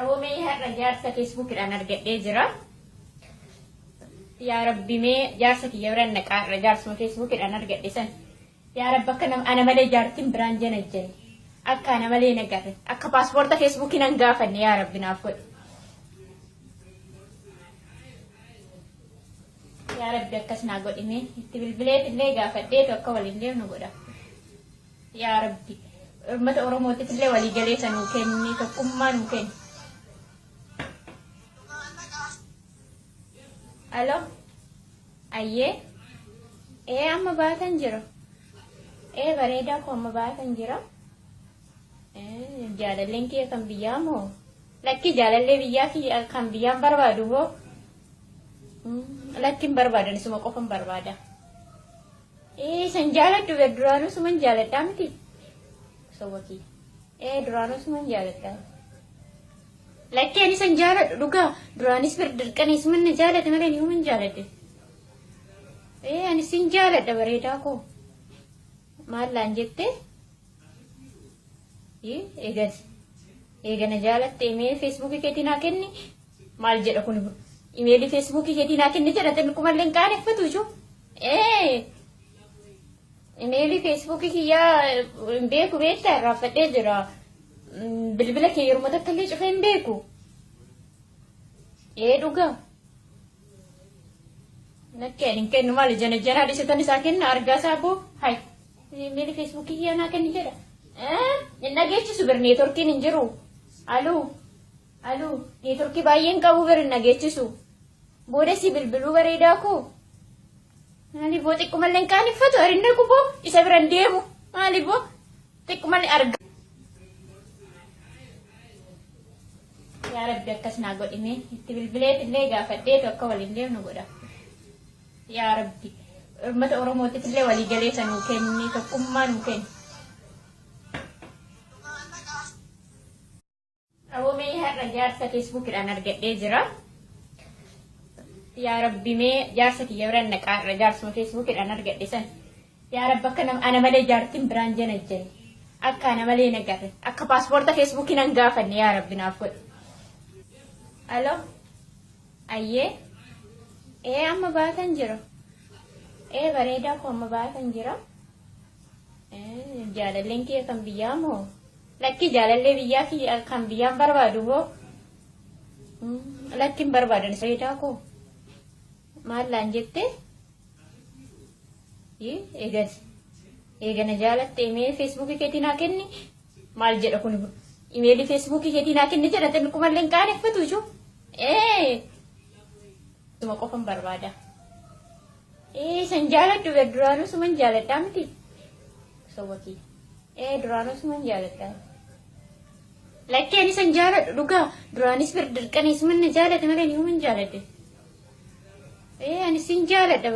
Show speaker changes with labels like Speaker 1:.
Speaker 1: Aboo mee har'a jaarsa Feesbuukidhaan argadhee jira. Yaa Rabbi, mee jaarsa kiyya biraan naqaa har'a jaarsuma Feesbuukidhaan argadhe san. Yaa Rabbi, akka ana malee jaartiin biraan janajjane. Akka ana malee nagarre. Akka paaspoorta Feesbuukii nan gaafanne, yaa Rabbi naaf godhi. Yaa Rabbi, akkas naa godhi mee. Itti bilbileetillee gaafadheetu akka waliin deemnu godha. Yaa Rabbi, uummata Oromootiif illee waliigaleessa nuu kenni, tokkummaa nuu kenni. Alo? Ayyee? Ee, amma baatan jira. Ee, bareedaa koo, amma baatan jira. Jaalalleen kiyya kan biyyaa moo? Lakki, jaalallee biyyaa kiyya kan biyyaan barbaadu moo? Lakki, hin barbaadan, isuma qofan barbaada. Ee, san jaaladhu ber, duraanuu suman jaaladhaa miti? Soba kiyya. Ee, duraanuu suman jaaladhaa. Lakki, ani san jaaladhu dhugaa, duraanis ber dirqanii isuman na jaalate malee ni human jaaladhe. Ee, ani sin jaaladha bareedaa koo. Maal laan jette? Eegas eega na jaalatte imeelii Feesbuukii keetii naa kenni. Maal jedha kun? Imeelii Feesbuukii keetii naa kenni jedha, xinnqumallee hin qaaneffatu jechuun. Ee, imeelii Feesbuukii kiyyaa hin beeku, beektaa, irraanfadhee jira. Bilbila kee yeruma takka illee cufee hin beeku. Ee, dhugaa. Lakki, ani hin kennu. Maali jana janaa dhisetan isaa kenna argaa isaa boo hay. Imeelii Feesbuukii kiyyaa naa kenni jedha. Hin dhageechisu bir, neetworkiin hin jiru. Aluu, aluu, neetworkii baay'een qabu bir, hin dhageechisu. Booda si bilbiluu bareedaa koo. Maali boo, xiqqumallee hin qaaneffatu, arinna kuboo isa bira hin deemu. Maali boo, xiqqumallee arga. Yaa Rabbi, akkas naa godhi mee. Itti bilbileetillee gaafadheetu akka waliin deemnu godha. Yaa Rabbi, uummata Oromootiif illee waliigaleessa nuu kenni, tokkummaa nuu kenni. Aboo mee har'a jaarsa Feesbuukidhaan argadhee jira. Yaa Rabbi, mee jaarsa kiyya biraan naqaa har'a jaarsuma Feesbuukidhaan argadhe san. Yaa Rabbi, akka ana malee jaartiin biraan janajjane. Akka ana malee nagarre. Akka paaspoorta Feesbuukii nan gaafanne, yaa Rabbi naaf godhi. Alo? Ayyee? Ee, amma baatan jira. Ee, bareedaa koo, amma baatan jira. Jaalalleen kiyya kan biyyaa moo? Lakki, jaalallee biyyaa kiyya kan biyyaan barbaadu moo? Lakki, hin barbaadan. Bareedaa koo. Maal laan jette? Eegas eega na jaalatte imeelii Feesbuukii keetii naa kenni. Maal jedha kun? Imeelii Feesbuukii keetii naa kenni jedha, xinnqumallee hin qaaneffatu jechuun. Ee, isuma qofan barbaada. Ee, san jaaladhu ber, duraanuu suman jaaladhaa miti? Soba kiyya. Ee, duraanuu suman jaaladhaa. Lakki, ani san jaaladhu dhugaa, duraanis ber dirqanii isuman na jaalate malee ni human jaaladhe. Ee, ani sin jaaladha.